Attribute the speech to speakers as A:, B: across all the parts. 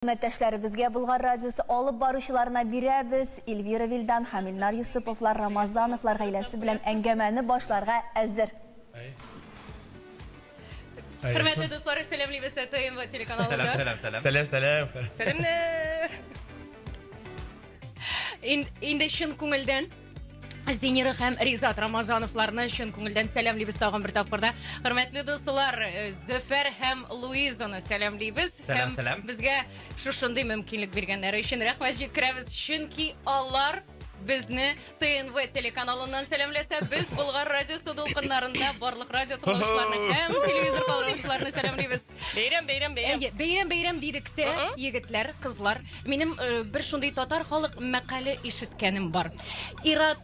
A: Хезмәттәшләребезгә Болгар радиосы алып баручыларына бирәбез. Эльвира Вилдан һәм Илнар Юсуповлар Рамазановлар гаиләсе белән әңгәмәне башларга әзер.
B: Хөрмәтле дуслар, сәламлибез ТНВ телеканалында.
C: Сәлам, сәлам, сәлам.
D: Сәлам, сәлам.
B: Сәламнәр. Инде чын күңелдән Зинира һәм Ризат Рамазановларны чын күңелдән сәламлибез тагын бер тапкырда. Хөрмәтле дуслар, Зөфәр һәм Луизаны сәламлибез.
C: Сәлам, сәлам.
B: Безгә шушындый мөмкинлек биргәннәре өчен рәхмәт җиткерәбез. Чөнки алар безне ТНВ телеканалыннан сәламләсә, без Болгар радиосы дулкыннарында барлык радио тыңлаучыларны һәм телевизор караучыларны сәламлибез.
E: Бәйрәм, бәйрәм, бәйрәм.
B: Әйе, бәйрәм, бәйрәм дидек тә, егетләр, кызлар. Минем бер шундый татар халык мәкале ишеткәнем бар. Ират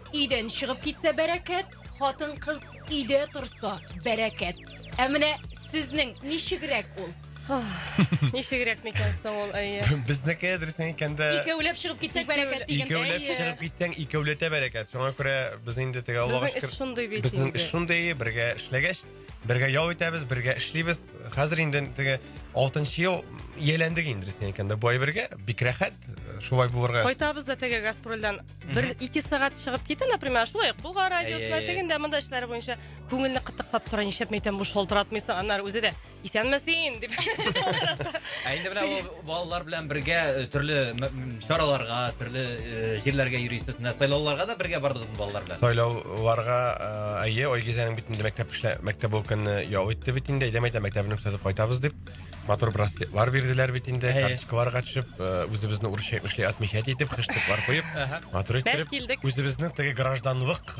B: өйдән чыгып китсә бәрәкәт, хатын-кыз өйдә торса бәрәкәт. Ә менә сезнең ничегрәк ул?
E: Ничегрәк микән соң ул, әйе.
D: Безнеке дөресен әйткәндә,
B: Икәүләп чыгып китсәк бәрәкәт дигән.
D: Икәүләп чыгып китсәң, икәүләтә бәрәкәт. Шуңа күрә без инде теге Аллага
E: Безнең эш
D: шөкер.
E: шундый бит
D: Безнең
E: инде.
D: эш шундый, бергә эшләгәч, бергә ял итәбез, бергә эшлибез. Хәзер инде теге 6 ел ияләндек инде дөресен әйткәндә. Бу әйбергә бик рәхәт, шулай булырга.
E: Кайтабыз да теге гастрольдән бер ике сәгать чыгып китә, например, шулай ук Болгар радиосына, тегендә монда эшләре буенча күңелне кытыклап тора, нишләп мәйтәм бу шалтыратмыйсың, аннары үзе дә исәнме син дип шалтырата.
C: Ә инде менә ул балалар белән бергә төрле чараларга, төрле җирләргә йөрисез. Менә сайлауларга да бергә бардыгызмы балалар белән?
D: Сайлауларга, әйе, Айгизәнең бит инде мәктәп эшлә, мәктәп ул көнне ял итте бит инде, әйдә мәйтәм, мәктәбне күрсәтеп кайтабыз дип. Матур браслетлар бирделәр бит инде, карточкаларга төшеп, үзебезне урысча әйтмешли отмечать итеп, хэштеглар куеп, матур
E: Бәш
D: иттереп,
E: килдек.
D: үзебезнең теге гражданлык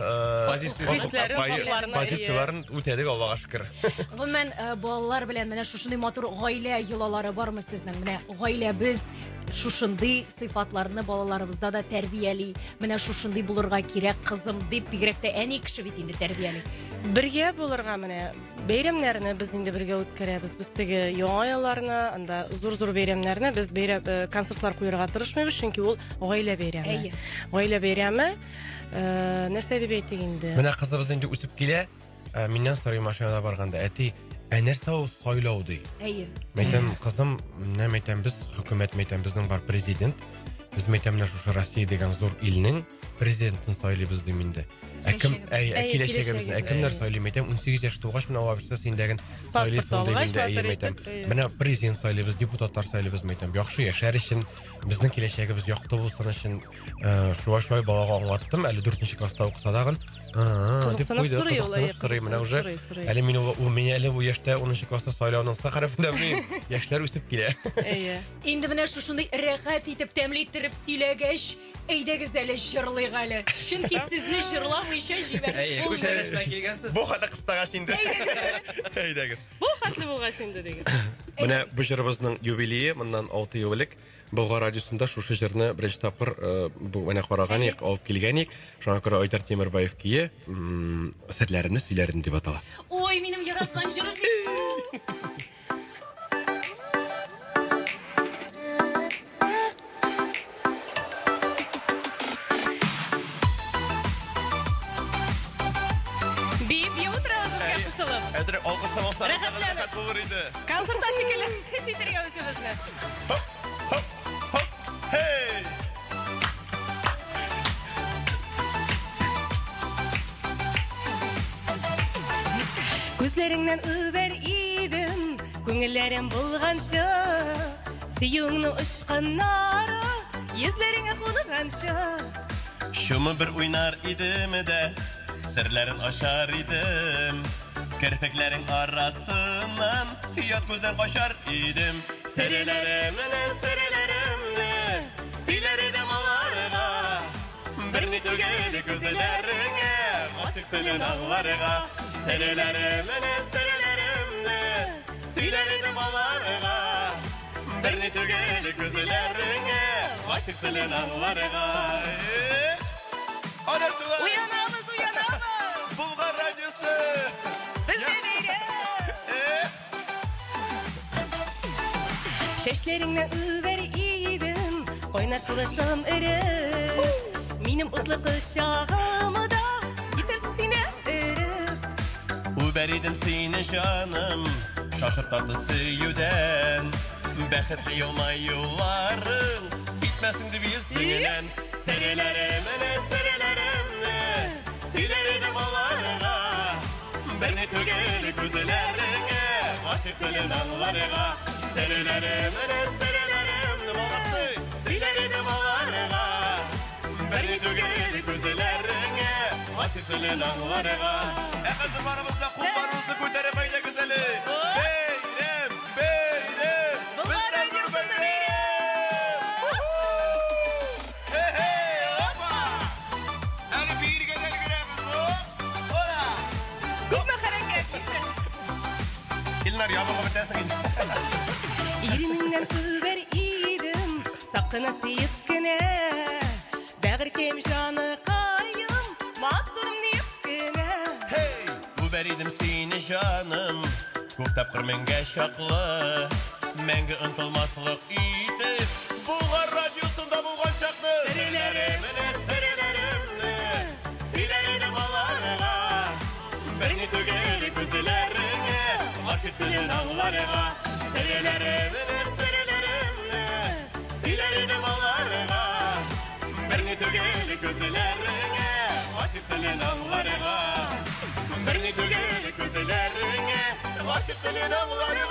C: Позициясен.
E: Хисләрен,
D: позицияләрен үтәдек, Аллага шөкер.
B: Гомумән, балалар белән менә шушындый матур гаилә йолалары бармы сезнең? Менә гаиләбез шушындый сыйфатларны балаларыбызда да тәрбияли. Менә шушындый булырга кирәк, кызым дип, бигрәк тә әни кеше бит инде тәрбияли.
E: Бергә булырга менә бәйрәмнәрне без инде бергә үткәрәбез. Без теге яңа елларны, анда зур-зур бәйрәмнәрне без бәйрәм концертлар куярга тырышмыйбыз, чөнки ул гаилә бәйрәме.
B: Әйе.
E: Гаилә бәйрәме, нәрсә дип әйтик инде?
D: Менә кызыбыз инде үсеп килә, миннән сорый машинада барганда, әти, ә нәрсә ул сайлау ди?
B: Әйе.
D: Мәйтәм, кызым, менә мәйтәм, без хөкүмәт, мәйтәм, безнең бар президент. Без мәйтәм, менә шушы Россия дигән зур илнең президентын сайлыйбыз дим инде. Ә кем, әй, ә киләчәгебезне, ә кемнәр сайлый? Мәйтәм, 18 яшь тулгач, менә Алла бирсә, син дәген сайлыйсың дим инде, әйе, мәйтәм. Менә президент сайлыйбыз, депутатлар сайлыйбыз, мәйтәм. Яхшы яшәр өчен, безнең киләчәгебез якты булсын өчен, шулай-шулай балага аңлаттым. Әле 4 класста укыса дагын, дип
E: Кызыксынып
D: куйды,
E: сорый ул, әйе,
D: кызыксынып сорый. Менә
E: кызыксынып
D: уже
E: сорый, сорый.
D: әле мин ул, ул мин әле бу яшьтә 10 класста сайлауның хәрефен дә белмим. Яшьләр үсеп килә.
E: Әйе.
B: Инде менә шушындый рәхәт итеп, тәмле иттереп сөйләгәч, әйдәгез әле җырлыйк әле. Чөнки сезне җырламыйча җибәреп
C: Әйе,
B: булмый.
C: күчәнеш белән килгәнсез.
D: Бу хәтле кыстагач инде. Әйдәгез.
E: Бу хәтле булгач инде диген.
D: Менә бу җырыбызның юбилее моннан 6 ел элек Болгар радиосында шушы җырны беренче тапкыр бу менә караган идек, алып килгән идек. Шуңа күрә Айдар Тимербаев көе серләремне сөйләрем дип атала.
B: Ой, минем яраткан җырым бит бу.
E: Биеп биеп утырабыз безгә кушылып.
D: Әзер алкышлап алсак,
E: Рәхәтләнеп.
D: рәхәт булыр иде.
E: Концертта шикелле хис итәргә үзебезне.
D: Хоп, хоп, хоп, хей!
E: Күзләреңнән үбәр идем, күңелләрем булганчы, сөюеңне очканнары, йөзләреңә кунганчы.
D: Шумы бер уйнар идем дә, серләрен ашар идем. Керфекләрең арасыннан ят күздән качар идем. Серләремне, серләремне сөйләр идем аларга. Берни түгел күзләреңә, гашык телен аңларга. Серләремне, серләремне сөйләр идем аларга. Берни түгел күзләреңә, гашык телен аңларга. Ана шулай!
E: Уянабыз, уянабыз!
D: Болгар радиосы!
E: Бездә бәйрәм! Чәчләреңнән үбәр идем, кайнар сулышым эреп. Минем утлы кочагымда китерсен сине эреп.
D: Үбәр идем сине җаным, шашып татлы сөюдән. Бәхетле елмаюларың китмәсен дип йөзеңнән. Серләремне, серләремне сөйләр идем аларга. Берни түгел күзләреңә, гашыйк телен аңларга. Серләремне, серләремне, молодцы, сөйләр идем аларга. Берни түгел күзләреңә, гашыйк телен аңларга. Ә хәзер барыбыз да кулларыбызны күтәреп әйдәгез әле. Бәйрәм, бәйрәм, бездә зур бәйрәм! Хе-хе, опа! Әле биергә дә өлгерәбез, оп! Ора!
E: Күпме хәрәкәт.
D: Илнар, ябыгып бетәсең инде.
E: Иренеңнән үбәр идем, сак кына сөеп кенә. Бәгырькәем, җаныкаем, матурым диеп кенә.
D: Хей! Үбәр идем сине, җаным, күп тапкыр меңгә чаклы. Мәңге онытылмаслык итеп, Болгар радиосында булган чакны. Серләремне, серләремне сөйләр идем аларга. Берни түгел күзләреңә, гашыйк телен аңларга. Серләремне, серләремне сөйләр идем аларга. Берни түгел күзләреңә, гашыйк телен аңларга. Берни түгел күзләреңә, гашыйк телен аңларга.